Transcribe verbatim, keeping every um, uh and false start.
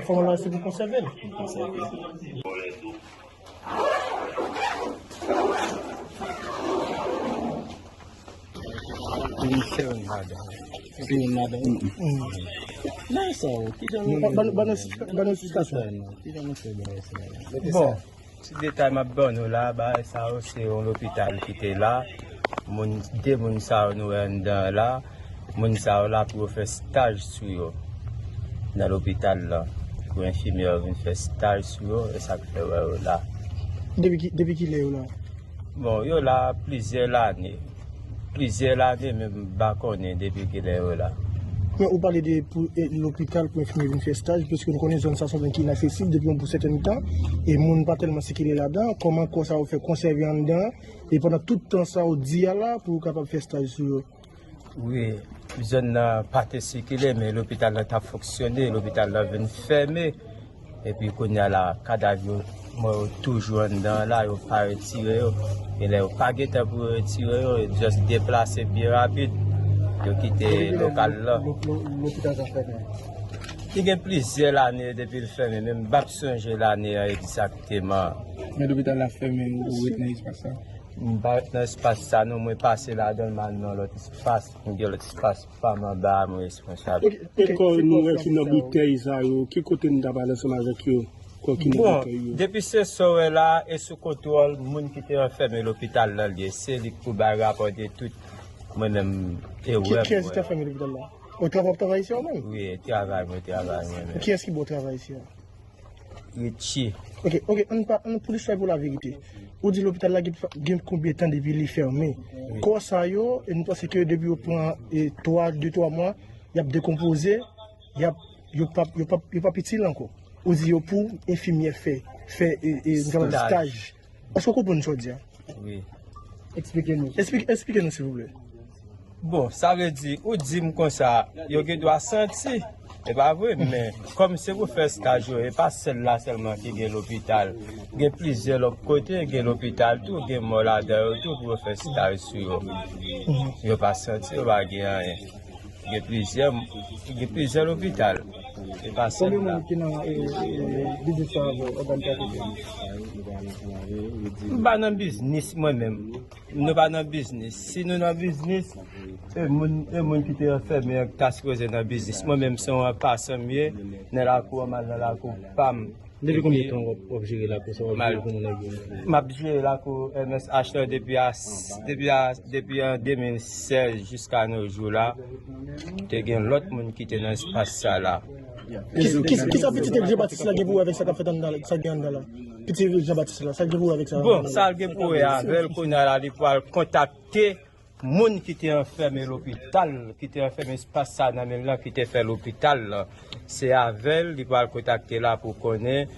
Kòman la se pou konsève l? Ban nou eksplikasyon. Bon, ti detay m ap ban nou la, bagay sa yo se yon lopital ki te la. Moun, de moun sa yo nou wè anndan la, moun sa yo la pou yo fè staj sou yo nan lopital la. Pou enfimyè yo vin fè staj sou yo, e sa k fè wè yo la. Depi ki, depi ki lè yo la? Bon, yo la plizyè lane. Plizyè lane, men m pa konnen depi ki lè yo la. Men ou pale de pou e, lopital pou enfimyè vin fè staj, paske nou konnen zòn sa se yon zòn ki inaksesib depi yon bon sèten tan, e moun pa tèlman sikile ladan. Kòman kò sa yo fè konsève anndan, e pandan tout tan sa yo di a la pou yo kapab fè staj sou yo? Wi, zòn nan pa te sikile, men lopital la t ap fonksyone, lopital la vin fèmen. Epi kounye a la, kadav yo, mò yo toujou anndan la, yo pa retire yo. E lè yo pa gentan pou yo retire yo, yo just deplase byen rapid. Yo kite lokal la. Lo-, lo-, lopital sa fèmen? Li gen plizyè lane depi l fèmen, men m p ap sonje lane an egzakteman. Men lopital la fèmen, ou ret nan espas sa? M pa ret nan espas sa non, mwen pase ladan l, m al nan lòt espas, m gen lòt espas pa m anba a, mwen responsab. Ok, e kò nou wè ki nan boutèy sa yo, ki kote n ta pral ansanm avèk yo? Kò ki nan boutèy yo. Bon, depi se sa w wè la, e sou kontwòl moun ki te anfèmen lopital la l ye. Se li k pou bay rapò de tout mwen menm e wè m wè. Kiyès ki te anfèmen lopital la? Ou travay, w ap travay isi a ou menm? Wi, travay mwen, travay mwen menm. Kiyès ki ba w travay isi a? Richie. Ok, ok, ann pa, ann pou listwa pou laverite. Ou di lopital la gen, gen konbyen tan depi li fèmen? Wi. Kò sa yo, e nou panse ke depi yo pran, e, twa, de, twa mwa, y ap dekonpoze, y ap, yo p ap, yo p ap, yo p ap itil ankò. Ou di yo pou enfimyè fè, fè, e, e, nou ka pale staj. Èske w konprann sa w di a? Wi. Eksplike nou. Eksplike, eksplike nou, silvouplè. Bon, sa vle di, ou di m konsa, yo gen dwa santi. E pa vre, men kòm se pou fè staj yo, e pa sèl la sèlman ki gen lopital. Gen plizyè lòt kote, gen lopital tou, gen mò ladan yo tou pou yo fè staj sou yo. Yo pa santi, yo pa gen anyen. Gen plizyè, gen plizyè lopital. E pa sèl la. Konbyen moun ki nan, e, e, biznis sa avè w, ògàn sa avè w? M pa nan biznis mwen menm. Nou pa nan biznis. Si nou nan biznis, e moun, e moun ki te anfèmen an ki ta sipoze nan biznis. Mwen menm se yon anpasan m ye, nan lakou an, m al nan lakou pa m. Depi konbyen tan w ap, w ap jere lakou sa, w ap jere pou moun nan gen? M ap jere lakou M S H la depi a, depi a, depi an de mil sèz jiska nou jou la. Te gen lòt moun ki te nan espas sa la. Ki, ki, kisa pitit Jean Baptiste la gen pou wè avèk sa k ap fèt anndan la, sa k gen anndan la? Pitit Jean Baptiste la, sa k gen pou wè avèk sa? Bon, sa l gen pou wè avè l, kounye a la, li pral kontakte moun ki te anfèmen lopital, ki te anfèmen espas sa nan men l lan, ki te fè lopital lan. Se avè l, li pral kontakte la pou konnen